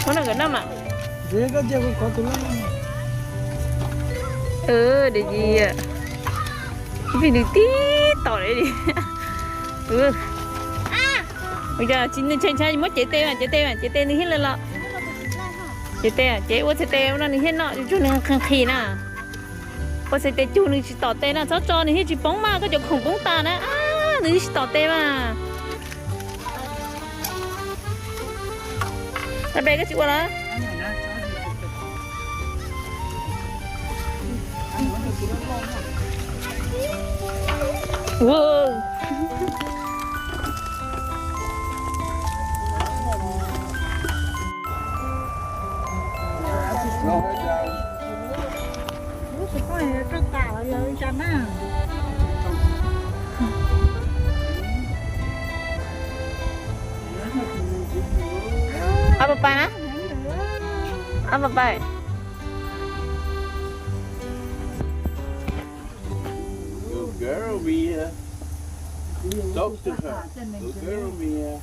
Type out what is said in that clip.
Muab no kom noj mas. Ua li nws tib tom li. Ua cas tsis ntshai ntshai, muab cev tes mas, cev tes mas, cev tes nws thiaj li los. Cev tes, cev ua txhais tes no nws thiaj noj, tsuag nws nqhis nqhis na. Ua txhais tes cug nws tsis tom tes na, txhob tso nws thiaj tsis poob mas, koj cov khoom poob tas na. Nws tsis tom tes mas. Ab, koj tsis ua los? Ab, pais na. Ab, pais. Good girl, Mia. Talk to her. Good girl, Mia.